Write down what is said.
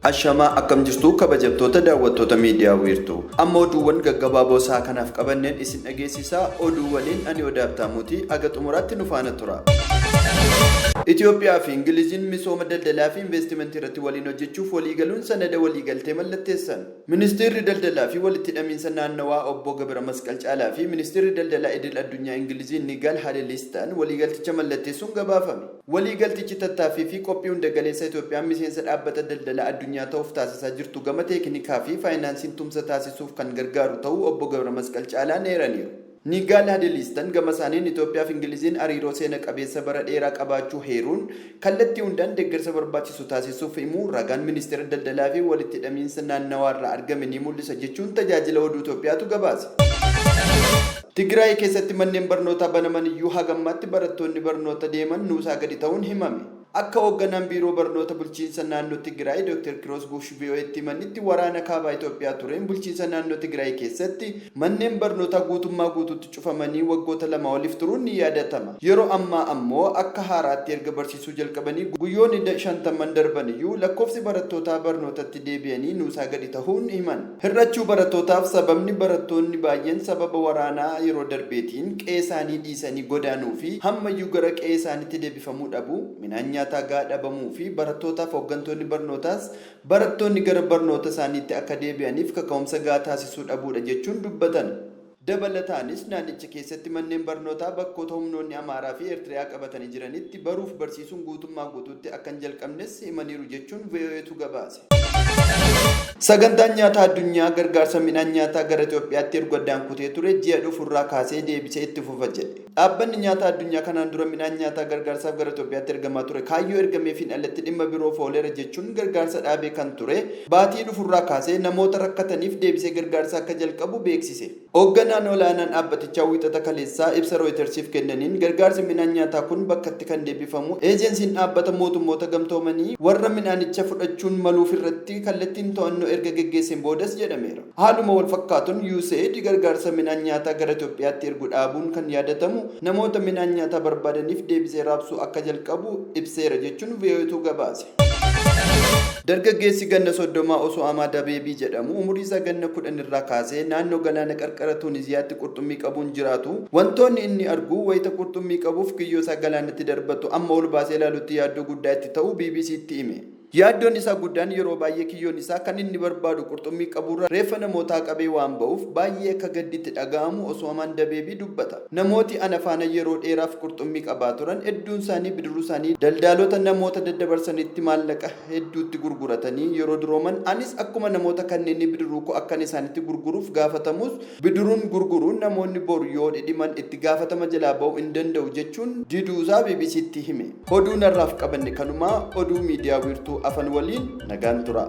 Ashamaa akkam jirtu kabajamtoota daawwattoota miidiyaa wiirtuu. Amma oduuwwan gaggabaaboo isaa kanaaf qabanneen isin dhageessisaa oduu waliin ani Odaa Habtaamuuti aga xumuraatti nu faana tura. Itoophiyaa fi Ingiliziin misooma daldalaa fi investimentii irratti waliin hojjechuuf waliigaluun sanada waliigaltee mallatteessan. Ministeerri Daldalaa fi Walitti Hidhamiinsa Naannawaa Obbo Gabiramasqal Caalaa fi Ministeerri Daldalaa Idil Addunyaa Ingilizii Nigaal Halelistaan waliigalticha mallatteessuun gabaafame. Waliigaltichi tattaaffii fi qophii hundagaleessa Itoophiyaan miseensa Dhaabbata Daldalaa Addunyaa ta'uuf taasisaa jirtu gama teekinikaa fi faayinaansiin tumsa taasisuuf kan gargaaru ta'uu Obbo Gabramasqal Caalaan eeraniiru. Nigaal Hadeliistan gamasaaniin Itoophiyaa fi Ingiliziin hariiroo seena qabeessa bara dheeraa qabaachuu heeruun, kallattii hundaan deeggarsa barbaachisu taasisuuf himuu ragaan Ministeera Daldalaa fi Walitti Hidhamiinsa Naannawaarraa argame ni mul'isa jechuun Tajaajila Oduu Itoophiyaatu gabaase. Tigraay keessatti manneen barnootaa banaman iyyuu haga ammaatti barattoonni barnoota deeman nuusaa gadi ta'uun himame. Akka hoogganaan Biiroo Barnoota Bulchiinsa Naannoo Tigraay Dr. Kiroos Guush VOAtti himanitti waraana kaabaa Itoophiyaa tureen bulchiinsa naannoo Tigraay keessatti manneen barnootaa guutummaa guutuutti cufamanii waggoota lamaa oliif turuun ni yaadatama. Yeroo ammaa ammoo akka haaraatti erga barsiisuu jalqabanii guyyoonni shantamman darban iyyuu lakkoofsi barattootaa barnootatti deebi'anii nuusaa gadi tahuun himan. Hir'achuu barattootaaf sababni barattoonni baay'een sababa waraanaa yeroo darbeetiin qe'ee isaanii dhiisanii godaanuu fi hammayyuu gara qe'ee isaaniitti deebifamuu dhabuu, midhaan nyaataa gahaa dhabamuu fi barattootaaf hooggantoonni barnootaas barattoonni gara barnoota isaaniitti akka deebi'aniif kaka'umsa gahaa taasisuu dhabuudha jechuun dubbatan. Dabalataanis naannicha keessatti manneen barnootaa bakkoota humnoonni Amaaraa fi Eertiriyaa qabatanii jiranitti baruuf barsiisuun guutummaa guutuutti akka hin jalqabnes himaniiru jechuun VOAtu gabaase. Sagantaan Nyaataa Addunyaa gargaarsa midhaan nyaataa gara Itoophiyaatti ergu addaan kutee ture ji'a dhufurraa kaasee deebisee itti fufa jedhe. Dhaabbanni Nyaataa Addunyaa kanaan dura midhaan nyaataa gargaarsaaf gara Itoophiyaatti ergamaa ture kaayyoo ergameefiin alatti dhimma biroof ooleera jechuun gargaarsa dhaabee kan ture baatii dhufurraa kaasee namoota rakkataniif deebisee gargaarsa akka jalqabu beeksise. Hoogganaan olaanaan dhaabbatichaa Wiixata kaleessaa ibsa Rooyitersiif kennaniin gargaarsi midhaan nyaataa kun bakkatti kan deebifamu eejensiin dhaabbata mootummoota gamtoomanii warra midhaanicha fudhachuun maluufirratti kallattiin to'annoo erga geggeesseen boodas jedhameera. Haaluma wal fakkaatuun USAID gargaarsa midhaan nyaataa gara Itoophiyaatti ergu dhaabuun kan yaadatamu namoota midhaan nyaataa barbaadaniif deebisee raabsuu akka jalqabu ibseera jechuun VOAtu gabaase. Dargaggeessi ganna 30 Osoo'amaa Dabeebii jedhamu umurii isaa ganna 10 irraa kaasee naannoo galaana qarqara Tuuniziyaatti qurxummii qabuun jiraatu, wantoonni inni argu wayita qurxummii qabuuf kiyyoo isaa galaanatti darbatu amma ol baasee ilaalutti yaaddoo guddaa itti ta'uu BBCtti hime. Yaaddoon isaa guddaan yeroo baay'ee kiyyoon isaa kan inni barbaadu qurxummii qabuurra reeffa namootaa qabee waan ba'uuf baay'ee akka gaddi itti dhaga'amu Osoo'amaan Dabeebii dubbata. Namooti ana faana yeroo dheeraaf qurxummii qabaa turan hedduun isaanii bidiruu isaanii daldaalota namoota daddabarsanitti maallaqa hedduutti gurguratanii yeroo durooman anis akkuma namoota kanneenii bidiruu koo akkan isaanitti gurguruuf gaafatamus bidiruun gurguru namoonni boru yoo dhidhiman itti gaafatama jalaa ba'uu hin danda'u jechuun diduusaa BBCtti hime. Oduun har'aaf qabanne kanumaa oduu miidiyaa wiirtuu afan waliin nagaan tura.